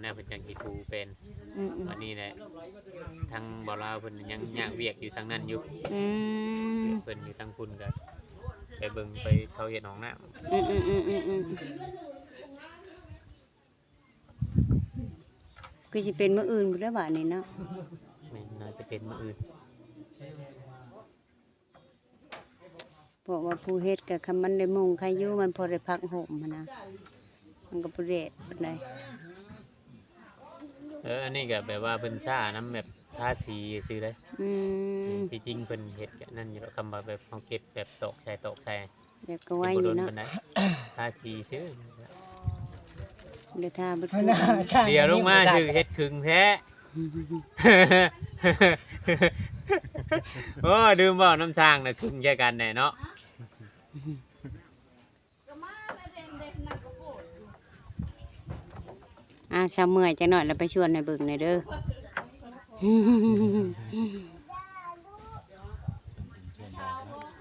ແລ້ວເພິ່ນຈັ່ງຊິຖູແປນ. ອືມໆ ອັນນີ້ແຫຼະ ທາງບ່າວລາວເພິ່ນຍັງຍາກວຽກຢູ່ທາງນັ້ນຢູ່. ອືມ ເພິ່ນຢູ່ທາງພຸ້ນກໍໄປເບິ່ງໄປເຂົາເຮັດຫ້ອງນ້ຳ. ອືມໆໆໆໆ ຄືຊິເປັນມື້ອື່ນພຸ້ນແຫຼະບາດນີ້ເນາະ. ແມ່ນ ໜ້າຈະເປັນມື້ອື່ນ. ເພາະວ່າຜູ້ເຮັດກໍ ຄັນມັນໄດ້ມຸງໄຄຢູ່ ມັນພໍໄດ້ພັກຮົ່ມຫັ້ນນະ ມັນກໍບໍ່ແດດປານໃດ. ເອີ ອັນນີ້ກໍແບບວ່າເພິ່ນຊ້ານຳແບບທາສີຊື່ເດ້. ອືມ ທີ່ຈິງເພິ່ນເຮັດກະນັ້ນຢູ່ດອກ ຄຳວ່າແບບເຮົາເກັບແບບຕອກໃສ່ຕອກໃສ່ ແບບກໍໄວຢູ່ເນາະ ຊິບໍ່ດົນປານໃດ ທາສີຊື່. ດຽວທາເບິດ ດຽວລົງມາຊື່ເຮັດຄຶງແທ້. ໂອ້ ລືມເວົ້ານຳຊ່າງນະ ຄຶງໃສ່ກັນແດ່ເນາະ. ອ່າ ຊາວເມື່ອຍຈັກໜ້ອຍແລ້ວໄປຊວນໃຫ້ເບິ່ງແດ່ເດີ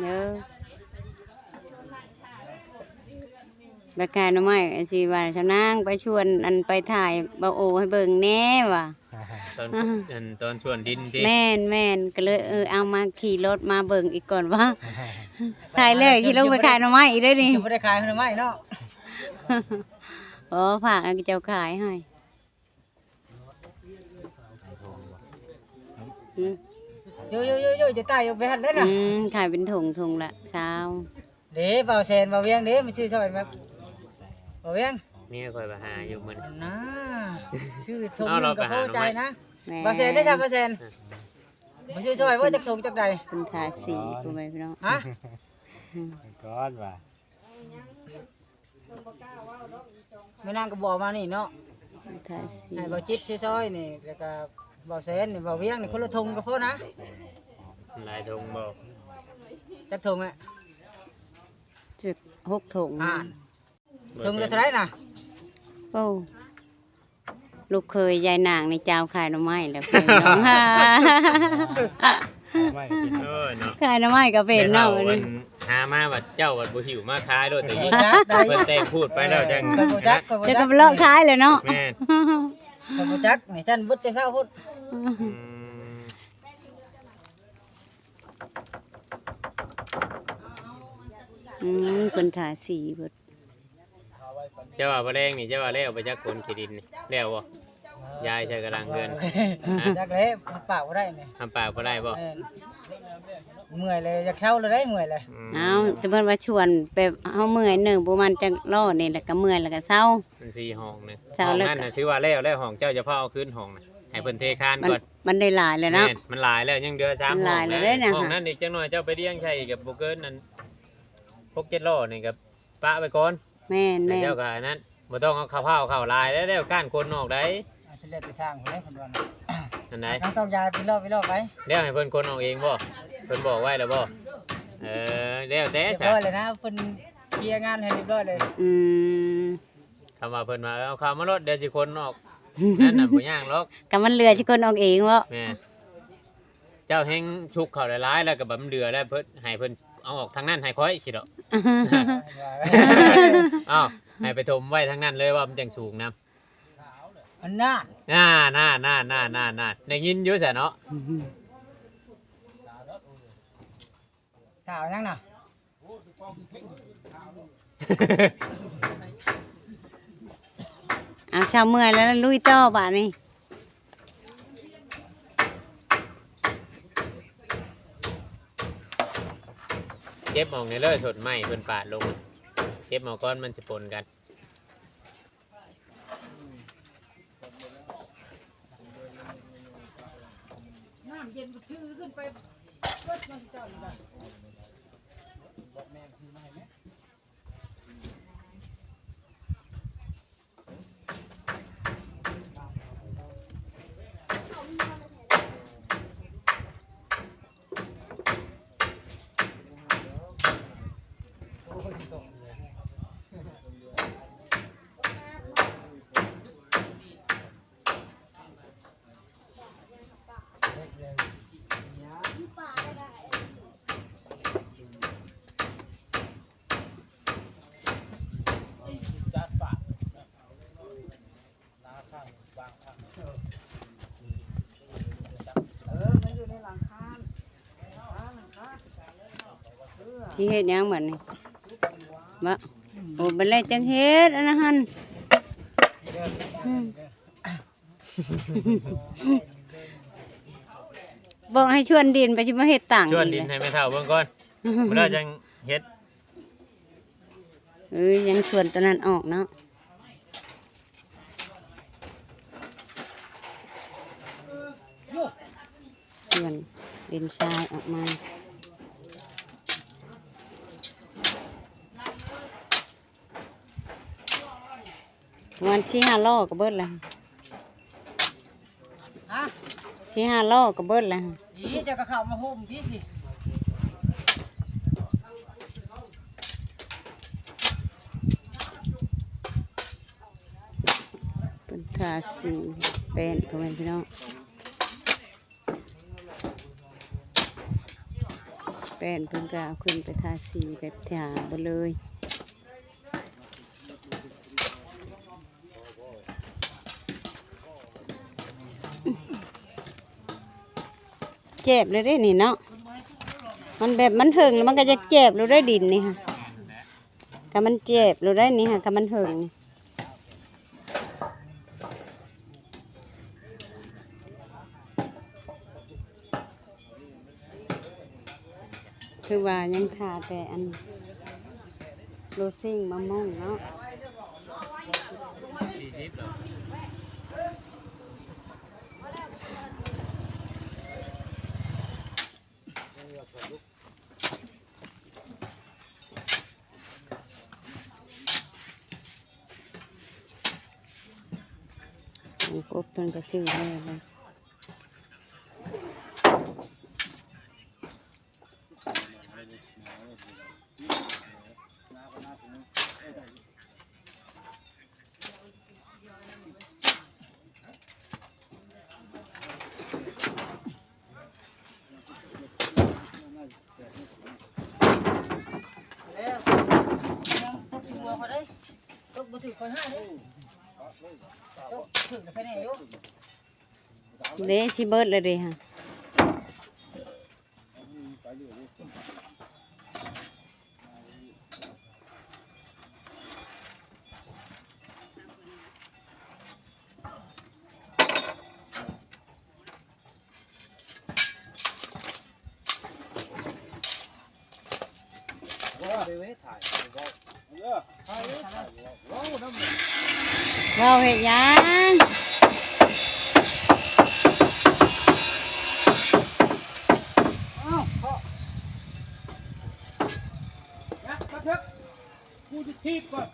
ເດີ. ໄປຂາຍໜໍ່ໄມ້ ຊິວ່າຊາວນາງໄປຊວນ ອັນ ໄປຖ່າຍບ່າວໂອໃຫ້ເບິ່ງແດ່ວ່າ. ຕອນ ອັນ ຕອນສວນດິນຕິ? ແມ່ນໆ ກໍເລີຍ ເອີ ເອົາມາຂີ່ລົດມາເບິ່ງອີກກ່ອນວ່າ ຂາຍແລ້ວຊິລົງໄປຂາຍໜໍ່ໄມ້ອີກເດ້ນີ້. ບໍ່ໄດ້ຂາຍໜໍ່ໄມ້ເນາະ. ອໍ ຝາກໃຫ້ເຈົ້າຂາຍໃຫ້. ອືມ ໂຍໆໆໆ ຈະຕາຍຢູ່ໄປຫັ້ນແລ້ວນະ. ອືມ ຂາຍເປັນຖົງ ຖົງລະຊາວ. ເດ້ ບ່າວແສນ ບ່າວວຽງເດ້ ມາຊື້ຊ່ອຍແມ່. ບ່າວວຽງ ເມຍຂ້ອຍໄປຫາຢູ່ມື້ນີ້ນະ ຊື້ຖົງໜຶ່ງກໍພໍໃຈນະ. ແມ່ນ ບ່າວແສນເດ້ ບ່າວແສນ ມາຊື້ຊ່ອຍບໍ່ ຈັກຖົງຈັກໃດ? ເພິ່ນທາສີ ພໍ່ແມ່ພີ່ນ້ອງ ຮະ ກ່ອນວ່າ ແມ່ນາງກໍບອກມານີ້ເນາະ ເພິ່ນທາສີ ໃຫ້ບ່າວຈິດຊື້ຊ່ອຍນີ້ ແລ້ວກໍບ່າວແສນນີ້ ບ່າວວຽງນີ້ ຄົນລະຖົງກໍພໍນະ. ຫຼາຍຖົງບໍ່? ຈັກຖົງແຫຼະ? ຈັກຫົກຖົງ. ອ່າ ຖົງລະເທົ່າໃດນະ? ໂອ້ ລູກເຂີຍຍາຍນາງນີ້ຈາວຂາຍໜໍ່ໄມ້ແລ້ວພີ່ນ້ອງ. ໂອ້ຍເນາະ ຂາຍໜໍ່ໄມ້ກໍເປັນເນາະ. ບັດນີ້ຫາມາບັດເຈົ້າບັດບໍ່ຫິ້ວມາຂາຍໂລດ. ເພິ່ນແຕ່ງພູດໄປແລ້ວຈັ່ງ ເຈົ້າກໍໄປເລາະຂາຍແຫຼະເນາະ. ແມ່ນ ຂ້ອຍບໍ່ຈັກນີ້ ຊັ້ນເບິດແຕ່ເຊົ້າພຸ້ນ. ອືມ ອືມ ເພິ່ນທາສີເບິດ. ເຈົ້າວ່າບໍ່ແລງນີ້ ເຈົ້າວ່າແລ້ວບໍ່ຈັກ ຂົນຂີ້ດິນນີ້ ແລ້ວບໍ່? ຢາຍໃສ່ກະດັງເຮືອນ ຮະ? ຈັກແລ້ວ ຫາປາກບໍ່ໄດ້ນີ້ ຫາປາກບໍ່ໄດ້ບໍ່? ແມ່ນ ເມື່ອຍແລ້ວ ຢາກເຊົາແລ້ວໄດ໋ ເມື່ອຍແລ້ວ. ອືມ ເອົາ ແຕ່ເພິ່ນວ່າຊວນແບບເຮົາເມື່ອຍໜຶ່ງ ປະມານຈັກລໍ້ນີ້ ແລ້ວກໍເມື່ອຍ ແລ້ວກໍເຊົາ. ມັນສີ່ຫ້ອງນະ ເຊົາ ຫ້ອງນັ້ນນະຖືວ່າແລ້ວ ແລ້ວຫ້ອງເຈົ້າຈະພາເອົາຄືນຫ້ອງນະ ໃຫ້ເພິ່ນເທຄານກ່ອນ. ມັນ ມັນໄດ້ຫຼາຍແລ້ວເນາະ. ແມ່ນ ມັນຫຼາຍແລ້ວ ຍັງເຫຼືອສາມຫ້ອງນະ. ຫ້ອງນັ້ນອີກຈັກໜ້ອຍເຈົ້າໄປລຽງໃສ່ອີກ ກໍບໍ່ເກີນນັ້ນ ຫົກເຈັດລໍ້ນີ້ກໍປະໄວ້ກ່ອນ. ແມ່ນໆ ແລ້ວກໍອັນນັ້ນ ບໍ່ຕ້ອງເອົາເຂົ້າ ເຂົ້າຫຼາຍແລ້ວ ແລ້ວກ້ານຂົນອອກໄດ໋. ເອົາຊິແລ້ວແຕ່ຊ່າງເພິ່ນເດ້ ເພິ່ນວ່ານະ ອັນໃດ ຕ້ອງ ຕ້ອງຢາຍເປັນລໍ້ ເປັນລໍ້ໄປ. ແລ້ວໃຫ້ເພິ່ນຂົນອອກເອງບໍ່? ເພິ່ນບອກໄວ້ແລ້ວບໍ່? ເອີ ແລ້ວແຕ່ ຮຽບຮ້ອຍແລ້ວນະ ເພິ່ນເຄຍງານໃຫ້ຮຽບຮ້ອຍເລີຍ. ອືມ ຄຳວ່າເພິ່ນວ່າ ເອີ ເອົາເຂົ້າມາໂລດ ດຽວຊິຂົນອອກ ນັ້ນນະ ບໍ່ຍາກດອກ. ກໍມັນເຫຼືອຊິຂົນອອກເອງເນາະ. ແມ່ນ ເຈົ້າແຮ່ງຊຸກເຂົ້າຫຼາຍໆ ແລ້ວກໍບຳເຫຼືອແລ້ວ ເພິ່ນໃຫ້ເພິ່ນເອົາອອກທາງນັ້ນໃຫ້ຂ້ອຍຊິດອກ. ອ້າວ ໃຫ້ໄປຖົມໄວ້ທາງນັ້ນເລີຍ ວ່າມັນຈັ່ງສູງນຳ. ອັນນັ້ນ ນັ້ນໆໆໆ ໄດ້ຍິນຢູ່ຊະເນາະ. ຖ້າເອົາຫຍັງນະ? ເອົາ ເຊົາເມື່ອຍແລ້ວ ລຸຍຕໍ່ບາດນີ້ ເກັບອອກນີ້ເລີຍ ຕົ້ນໄມ້ເພິ່ນປາດລົງ ເກັບອອກກ່ອນ ມັນຊິປົນກັນ. ນ້ຳເຢັນກໍຖືຂຶ້ນໄປເບິດມັນເຈົ້ານີ້ລະ. ຊິເຮັດຫຍັງບັດນີ້? ບໍ່ ໂອ້ ບັດແລ້ວຈັ່ງເຮັດອັນນັ້ນຫັ້ນ. ອືມ ບອກໃຫ້ຊວນດິນໄປ ຊິມາເຮັດຕັ່ງ ຊວນດິນໃຫ້ແມ່ເຖົ້າເບິ່ງກ່ອນ ມື້ໜ້າຈັ່ງເຮັດ. ເອີ ຍັງຊວນຕົວນັ້ນອອກເນາະ. ສ່ວນເຫຼັ້ນຊາຍອອກມາ ປະມານສີ່ຫ້າລໍ້ກໍເບິດແລ້ວ. ຮະ? ສີ່ຫ້າລໍ້ກໍເບິດແລ້ວ. ນີ້ເຈົ້າກໍເຂົ້າມາໂຮມພີ້ຊິ. ເພິ່ນທາສີແປ້ນ ພໍ່ແມ່ພີ່ນ້ອງ. ແປ້ນເພິ່ນກໍເອົາຂຶ້ນໄປທາສີແບບທາເບິດເລີຍ. ແຈບເລີຍເດ້ນີ້ເນາະ. ມັນແບບມັນເຖິງແລ້ວ ມັນກໍຢາກແຈບໂລດເດ້ ດິນນີ້ຫັ້ນ. ກະມັນແຈບໂລດໄດ໋ນີ້ຫາ ກະມັນເຫິງນີ້. ຄືວ່າຍັງຖ້າແຕ່ອັນໂລຊິງມາມຸງເນາະ. ອັນກົບເພິ່ນກໍຊື້ແລ້ວ. ເດ້ ຊິເບິດແລ້ວເດ້ຫະ. ເວົ້າເຮັດຫຍັງ? ອ້າວ ເພາະ ຍັກມາເຖາະ ກູຈະຖີບກ່ອນ.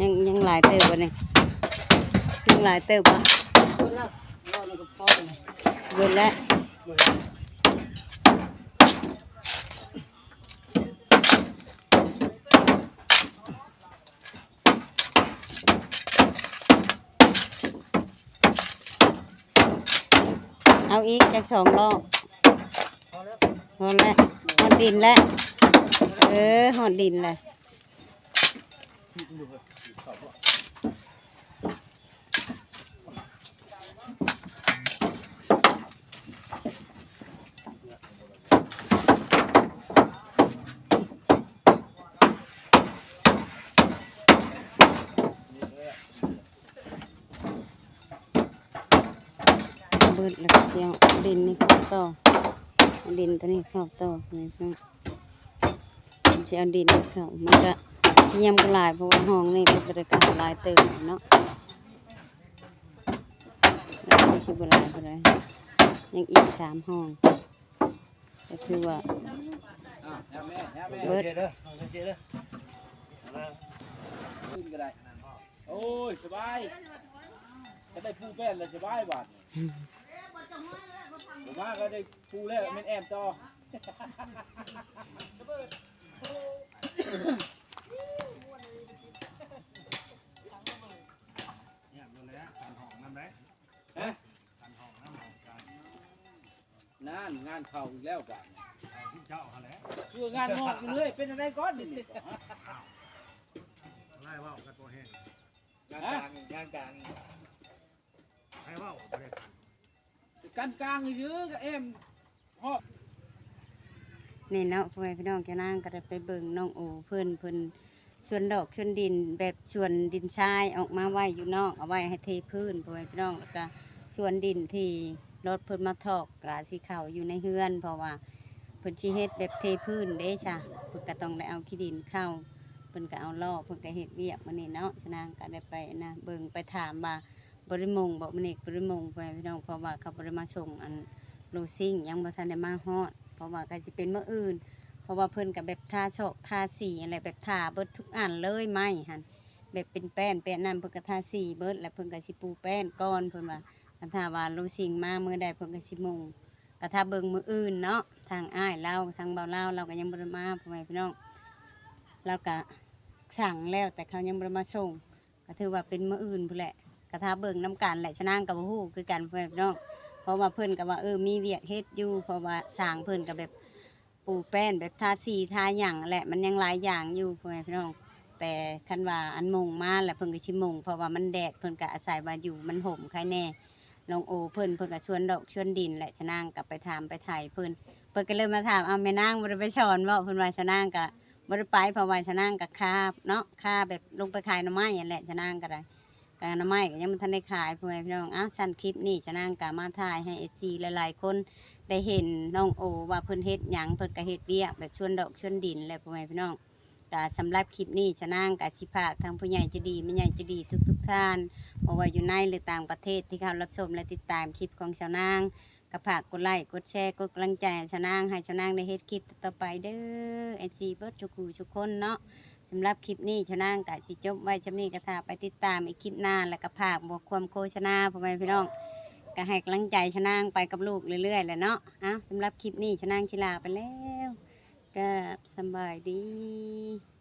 ຍັງ ຍັງຫຼາຍເຕີບບໍ່ນີ້? ຍັງຫຼາຍເຕີບບໍ່? ເບິດແລ້ວ ເບິດແລ້ວ. ເອົາອີກຈັກສອງລອບ. ພໍແລ້ວ ຮອດດິນແລ້ວ. ເອີ ຮອດດິນແລ້ວ. ເບິດແລ້ວກໍຊິເອົາດິນນີ້ເຂົ້າຕໍ່ ເອົາດິນຕົວນີ້ເຂົ້າຕໍ່ ນີ້ເນາະ. ຊິເອົາດິນເຂົ້າ ມັນກະຊິຍາມກະຫຼາຍ ເພາະວ່າຫ້ອງນີ້ເພິ່ນກະໄດ້ກະຫຼາຍເຕີບເນາະ. ແລ້ວຊິບໍ່ຫຼາຍປານໃດ ຍັງອີກສາມຫ້ອງ ກະຖືວ່າ ອ້າວ ແນວແມ່ ແນວແມ່ ເບິດ ເດີ ເດີ ຂຶ້ນກໍໄດ້. ໂອ້ຍ ສະບາຍ ກໍໄດ້ຜູ້ແປ້ນແລ້ວ ສະບາຍບາດນີ້. ບໍ່ມາກໍໄດ້ຜູ້ແລ້ວ ແມ່ນແອມຕໍ່. ຮະ? ນັ້ນ ງານເຂົ້າອີກແລ້ວບາດນີ້. ເຈົ້າຫັ້ນແຫຼະ ຄືງານງອກຢູ່ເລື້ອຍ ເປັນຈັ່ງໃດກ່ອນນີ້? ອ້າວ ໄລ່ເວົ້າກັນບໍ່ແຮງ ງານກາງ ງານກາງ ໃຜເວົ້າບໍ່ໄດ້ ກັນກາງຊື່ກໍແອມຮອບ. ນີ້ເນາະ ພໍ່ແມ່ພີ່ນ້ອງ ເຈົ້ານາງກໍໄດ້ໄປເບິ່ງນ້ອງໂອເພິ່ນ ເພິ່ນ ສວນດອກສວນດິນ ແບບສວນດິນຊາຍອອກມາໄວ້ຢູ່ນອກ ເອົາໄວ້ໃຫ້ເທພື້ນ ພໍ່ແມ່ພີ່ນ້ອງ. ແລ້ວກະສວນດິນທີ່ລົດເພິ່ນມາຖອກ ກະຊິເຂົ້າຢູ່ໃນເຮືອນ ເພາະວ່າເພິ່ນຊິເຮັດແບບເທພື້ນເດ້ຊະ ເພິ່ນກະຕ້ອງໄດ້ເອົາຂີ້ດິນເຂົ້າ. ເພິ່ນກະເອົາລໍ້ ເພິ່ນກະເຮັດວຽກມື້ນີ້ເນາະ. ຊະນາງກະໄດ້ໄປນະ ເບິ່ງໄປຖາມວ່າ ບໍ່ໄດ້ມຸງບໍ ມື້ນີ້ບໍ່ໄດ້ມຸງ ພໍ່ແມ່ພີ່ນ້ອງ ເພາະວ່າເຂົາບໍ່ໄດ້ມາສົ່ງ ອັນ ໂລຊິງ ຍັງບໍ່ທັນໄດ້ມາຮອດ ເພາະວ່າກະຊິເປັນມື້ອື່ນ ເພາະວ່າເພິ່ນກະແບບທາຊອກທາສີຫັ້ນແຫຼະ ແບບທາເບິດທຸກອັນເລີຍ ໄມ້ຫັ້ນ ແບບເປັນແປ້ນ ແປ້ນນັ້ນ ເພິ່ນກະທາສີເບິດ ແລ້ວເພິ່ນກະຊິປູແປ້ນກ່ອນ ເພິ່ນວ່າ. ຄັນຖ້າວ່າໂລຊິງມາມື້ໃດ ເພິ່ນກະຊິມຸງ ກະຖ້າເບິ່ງມື້ອື່ນເນາະ. ທາງອ້າຍລາວ ທາງບ່າວລາວ ລາວກະຍັງບໍ່ໄດ້ມາ ພໍ່ແມ່ພີ່ນ້ອງ ລາວກະສັ່ງແລ້ວ ແຕ່ເຂົາຍັງບໍ່ໄດ້ມາສົ່ງ ກະຖືວ່າເປັນມື້ອື່ນພຸ້ນແຫຼະ ກະຖ້າເບິ່ງນຳກັນແຫຼະ. ຊະນາງກະບໍ່ຮູ້ຄືກັນ ພໍ່ແມ່ພີ່ນ້ອງ ເພາະວ່າເພິ່ນກະວ່າ ເອີ ມີວຽກເຮັດຢູ່ ເພາະວ່າຊ່າງເພິ່ນກະແບບປູແປ້ນ ແບບທາສີທາຫຍັງແຫຼະ ມັນຍັງຫຼາຍຢ່າງຢູ່ ພໍ່ແມ່ພີ່ນ້ອງ. ແຕ່ຄັນວ່າອັນມຸງມາແລ້ວ ເພິ່ນກະຊິມຸງ ເພາະວ່າມັນແດດ ເພິ່ນກະອາໄສວ່າຢູ່ມັນຮົ່ມໄຄແນ່. ນ້ອງໂອເພິ່ນ ເພິ່ນກະຊວນດອກຊວນດິນແຫຼະ ຊະນາງກະໄປຖາມໄປໄຖ່ເພິ່ນ ເພິ່ນກະເລີຍມາຖາມ ເອົາ ແມ່ນາງບໍ່ໄດ້ໄປສອນບໍ? ເພິ່ນວ່າ ຊະນາງກະ ບໍ່ໄດ້ໄປ ເພາະວ່າຊະນາງກະຄາເນາະ ຄາແບບລົງໄປຂາຍໜໍ່ໄມ້ຫັ້ນແຫຼະ ຊະນາງກະໄດ້ ກະໜໍ່ໄມ້ກະຍັງບໍ່ທັນໄດ້ຂາຍ ພໍ່ແມ່ພີ່ນ້ອງ. ເອົ້າ ຊັ້ນຄລິບນີ້ຊະນາງກະມາຖ່າຍໃຫ້ເອັຟຊີຫຼາຍໆຄົນໄດ້ເຫັນນ້ອງໂອວ່າເພິ່ນເຮັດຫຍັງ ເພິ່ນກະເຮັດວຽກແບບຊວນດອກຊວນດິນແຫຼະ ພໍ່ແມ່ພີ່ນ້ອງ. ກະສຳລັບຄລິບນີ້ຊະນາງກະຊິຝາກທາງຜູ້ໃຫຍ່ໃຈດີ ແມ່ໃຫຍ່ໃຈດີທຸກໆທ່ານ ບໍ່ວ່າຢູ່ໃນ ຫຼື ຕ່າງປະເທດ ທີ່ເຂົ້າຮັບຊົມ ແລະ ຕິດຕາມຄລິບຂອງຊາວນາງ ກະຝາກກົດໄລ້ ກົດແຊ ກົດກຳລັງໃຈໃຫ້ຊາວນາງ ໃຫ້ຊາວນາງໄດ້ເຮັດຄລິບຕໍ່ໆໄປເດີ ເອັຟຊີເບິດທຸກຜູ້ທຸກຄົນເນາະ. ສຳລັບຄລິບນີ້ຊາວນາງກະຊິຈົບໄວ້ສ່ຳນີ້ ກະຖ້າໄປຕິດຕາມອີກຄລິບໜ້າ ແລ້ວກະຝາກບໍ່ຄວາມໂຄສະນາ ພໍ່ແມ່ພີ່ນ້ອງ ກະໃຫ້ກຳລັງໃຈຊາວນາງໄປກັບລູກເລື້ອຍໆແຫຼະເນາະ. ເອົ້າ ສຳລັບຄລິບນີ້ຊາວນາງຊິລາໄປແລ້ວ ກາບສະບາຍດີ.